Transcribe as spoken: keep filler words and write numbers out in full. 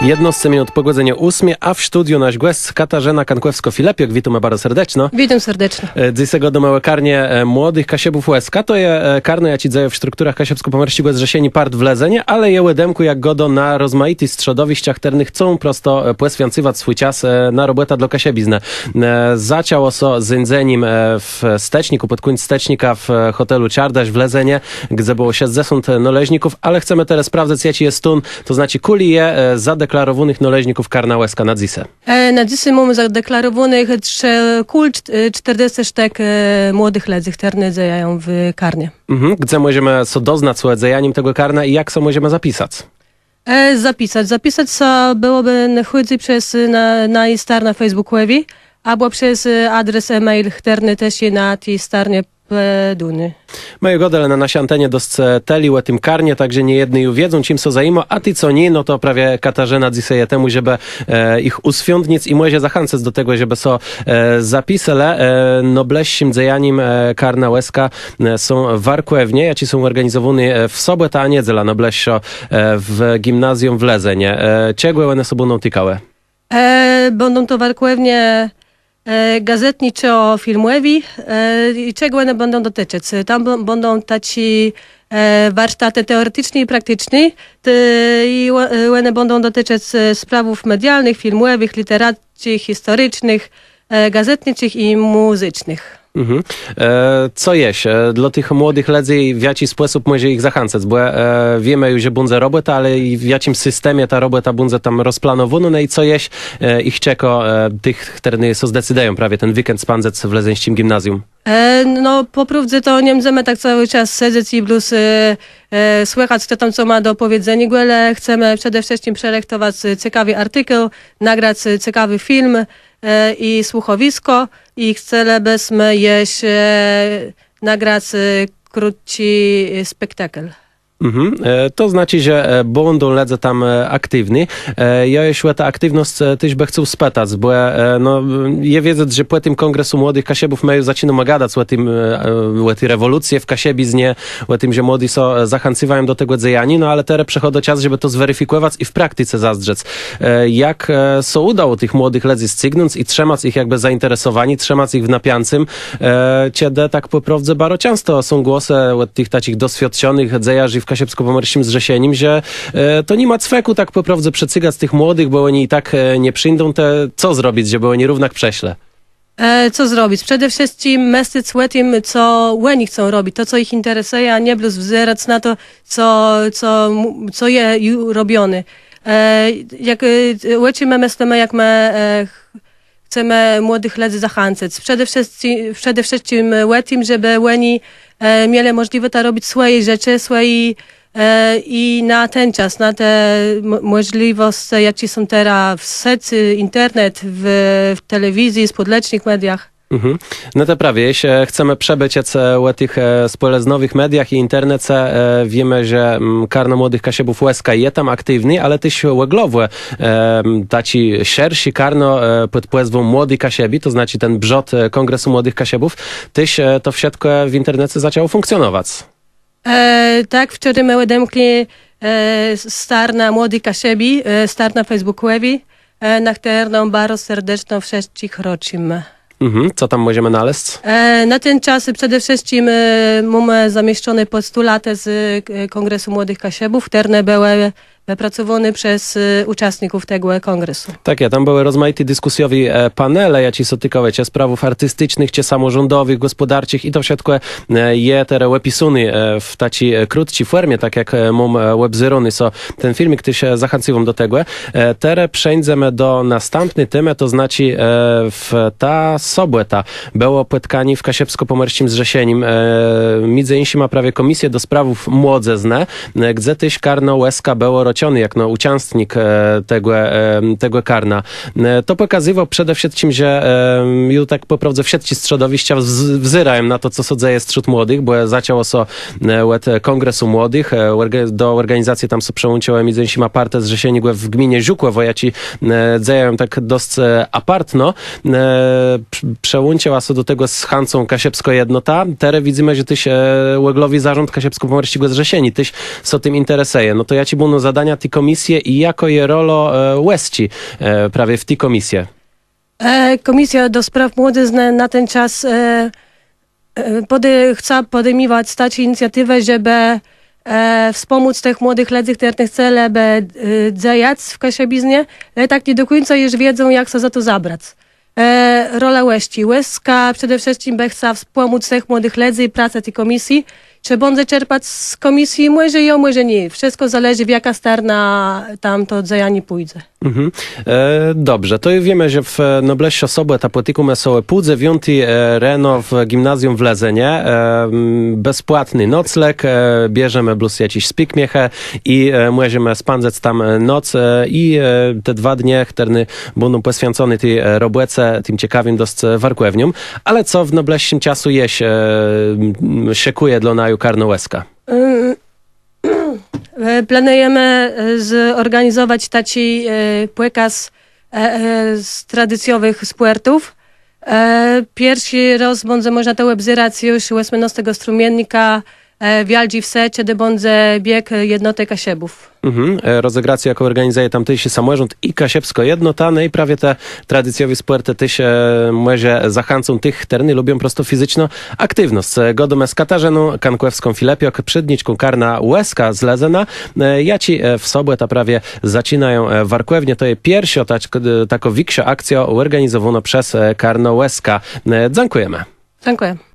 Jednôsce minut pò gòdzënie ósmi, a w studiu nasz gòsc Katarzëna Kankòwskô-Filipiôk. Witómë baro serdeczno. Witóm serdeczno. E, dzysô gôdómë ò karnie, e, Młodëch Kaszëbów Łezka. To je, e, karno, jaczé dzejô w strukturach Kaszëbskò-Pòmòrsczégò Zrzeszeniô part w Lëzënie, ale je òdemkłé, jak gôdóm, na rozmajité strzodowiszcza, chtërne chcą prosto, e, pòswiãcëwac swój czas, e, na robòtã dlô kaszëbiznë. E, zaczãło sã zéńdzenim, e, w stëcznikù, pòd kùńc stëcznika w, e, hòtelu Czardasz w Lëzënie, gdze bëło szescdzesąt nôleżników, ale chcemë terô sprawdzëc, jaczi je stón, to znaczi, kùli je, e, zadeklarowónëch nôleżników karna Łezka na dzysô. E, na dzysô mómë zadeklarowónëch trze-, kòl czt-, e, sztërdzescë sztëk, e, młodëch lëdzy, chtërny dzejają w karnie. Mhm, gdze mòżemë sã doznac ò dzejanim tegò karna i jak sã mòżemë zapisac? E, zapisac. Zapisac sã bëłobë nôchùdzy przez, e, na, na starnã facebookòwą, abò przez, e, adres e-mail, chtërny téż je na ti starnie pòdóny. Më ju gôdelë na naszi antenie dosc, e, tëli ò tim karnie, tak że niejedny ju wiedzą, czim sã zajimô, a ti, co nié, no to prawie Katarzëna dzysô je temù, żebë, e, jich ùswiądnic i mòże zachãcëc do tegò, żebë sã, e, zapiselë. E, nôblëższim dzejanim, e, karna Łezka, e, są warkòwnie, jaczé są òrganizowóné, e, w sobòtã a niedzelã nôblëższą, e, w gimnazjum w Lëzënie. E, czegò òne sã bãdą tikałë? E, bãdą to warkòwnie, e, gazétniczo-filmòwé, e, i czegò òne bãdą dotëczëc? Tam b-, bãdą taczé, e, warsztatë teòreticzné i prakticzné, te, i ò-, e, òne bãdą dotëczëc, e, sprawów medialnëch, filmòwëch, lëteracczich, historicznëch, e, gazétnicczich i mùzycznëch. Mhm. E, co jesz? E, dlô tëch młodëch lëdzy, w jaczi spòsób mòże jich zachãcëc? Bò, e, wiémë ju, że bãdze robòta, ale i w jaczim systemie ta robòta bãdze tam rozplanowónô, no i co jesz, e, jich czekô, e, tëch, chtërny sã zdecydëją prawie ten weekend spãdzëc w lëzyńsczim gimnazjum? E, no, pò prôwdze to nie mdzemë tak całi czas sedzec i blós, e, e, słëchac, chto tam co mô do pòwiedzeniô, ale chcemë przede wszëtczim przërëchtowac, e, cekawi artikel, nagrac, e, cekawi film, e, i słëchòwiskò, i chcelëbësmë jesz, e, nagrac, e, krótczi, e, spektakel. Mhm. E, to znaczi, że, e, bãdą lëdze tam, e, aktiwny. E, jô jesz ò tã aktiwnosc, e, téż bë chcôł spëtac, bò, e, no, je wiedzec, że pò tim Kòngresu Młodëch Kaszëbów më ju zaczinómë gadac ò tim, e, e, ò ti rewòlucje w kaszëbiznie, ò tim, że młodi sã, e, zachãcywają do tegò dzejaniô, no ale terô przëchôdô czas, żebë to zweryfikòwac i w praktice zazdrzec. E, jak, e, sã ùdało tëch młodëch lëdzy scygnąc i trzëmac jich jakbë zainteresowanié, trzëmac jich w napiãcym, e, czedë tak pò prôwdze baro czãsto są głosë òd tëch taczich doswiôdczonëch dzejarzi w Kaszëbskò-Pòmòrsczim Zrzeszenim, że, e, to ni ma cwekù tak pò prôwdze przëcygac tëch młodëch, bò òni i tak, e, nie przińdą, te co zrobic, żebë òni równak przëszlë? E, co zrobic? Przede wszëtczim mëslec ò tim, co òni chcą robic, to, co jich interesëje, a nié blós wzerac na to, co, co, mu-, co je ju robioné. E, jak, e, ò czim më mëslimë, jak më, e, ch-, chcemë młodëch lëdzy zachãcëc? Przede wszëtczi-, przede wszëtczim ò tim, żebë òni, e, mielë mòżlëwòtã robic swòje rzeczë, swòje, e, i na ten czas, na te m-, mòżlëwòscë, jaczé są terô w sëcy, internet, w, w telewizji, spòlecznych mediach. Mhm. No to prawie, jesz, e, chcemë przëbôczëc, e, ò tëch, e, spòlëznowëch mediach i internece. E, wiémë, że, mm, karno Młodëch Kaszëbów Łezka je tam aktiwné, ale téż òglowò, e, m, taczé szerszé karno, e, pòd pòzwą Młodi Kaszëbi, to znaczi ten brzôd, e, Kòngresu Młodëch Kaszëbów, téż, e, to wszëtkò w internece zaczãło fùnkcjonowac. E, tak, wczora më òdemklë, e, s-, starnã Młodi Kaszëbi, e, starnã facebookòwą, e, na chtërną baro serdeczno wszëtczich rôczimë. Mhm, co tam mòżemë nalezc? E, na ten czas przede wszëtczim, e, mómë zamieszczoné pòstulatë z, e, Kòngresu Młodëch Kaszëbów, chtërne bëłë wëpracowóné przez, e, ùczãstników tegò kòngresu. Tak je, tam bëłë rozmajité diskùsjowé, e, panele, jaczé sã tikałë czë sprawów artisticznëch, czë samòrządowëch, gòspòdarczich i to wszëtkò, e, je terô òpisóné, e, w taczi, e, krótczi fòrmie, tak jak, e, móm, e, òbzéróny so ten filmik, téż, e, zachãcywóm do tegò. E, terô przeńdzemë do nastãpny témë, to znaczi, e, w ta sobòta bëło pòtkanié w Kaszëbskò-Pòmòrsczim Zrzeszenim, e, midzë jinszima prawie Kòmisje do sprawów Młodzëznë, e, gdze téż karno Łezka bëło rôczoné jakno ùczãstnik, e, tegò, e, tegò karna. E, to pòkazywô przede wszëtczim, że, e, ju tak pò prôwdze wszëtczé strzodowiszcza wz-, wzérają na to, co sã dzeje strzód młodëch, bò zaczãło sã, e, òd, e, Kòngresu Młodëch, e, òrga-, do òrganizacje tam sã przëłączëła midzë jinszima Partë Zrzeszeniégò w gminie Żukòwò, jaczi, e, dzejają tak dosc, e, apartno. E, prz-, przëłączëła sã do tegò z chãcą Kaszëbskô Jednota. Terô widzymë, że téż, e, òglowi zarząd Kaszëbskò-Pòmòrsczégò Zrzeszeniô téż sã tim jinteresëje. No to jaczé bãdą zadania ti kòmisje i jakô je rola Òsczi prawie w ti kòmisje? Kòmisjô do sprôw młodzëznë na ten czas chca pòdejmowac taczé inicjatiwë, żebë wspòmóc tëch młodëch lëdzy, chtërny chcelëbë dzejac w kaszëbiznie, ale tak nie do kùńca jesz wiedzą, jak sã za to zabrac. Rola Òsczi. Òska przede wszëtczim bë chca wspòmóc tëch młodëch lëdzy i pracã ti kòmisji. Czë bãdze czerpac z kòmisji? Mòże jo, mòże nié. Wszëtkò zależi, w jaką starnã tam to dzejanié pùdze. Dobrze, to ju wiémë, że w nôblëższą sobòtã pòtikómë sã ò pół dzewiąti reno w gimnazjum w Lëzënie. Bezpłatny nocleg, bierzemë blós jaczis spikmiechë i mòżemë spãdzac tam noc i te dwa dnie, chtërne bãdą pòswiãconé ti robòce, tim cekawim dosc warkòwnióm. Ale co w nôblëższim czasu jesz szëkùje dlô naju karno Òska? Planëjemë zòrganizowac taczi pòkôz z tradicjowëch spòrtów. Pierszi rôz bãdze mòżna to òbzerac ju òsmënôstégò strëmiennika w Jałdżi Wsë, czedë bãdze bieg Jednotë Kaszëbów. Rozegracjã, jaką òrganizëje tamtészé samòrząd i Kaszëbskô Jednota, no i prawie te tradicjowé spòrtë téż mòże zachãcą tëch, chtërny lubią prosto fizyczną aktiwnosc. Gôdómë z Katarzëną Kankòwską-Filipiôk, przédniczką karna Òska z Lëzëna, jaczi w sobòtã prawie zaczinają warkòwniô. To je pierszô takô wikszô akcjô òrganizowónô przez karno Òska. Dzãkùjemë. Dzãkùjã.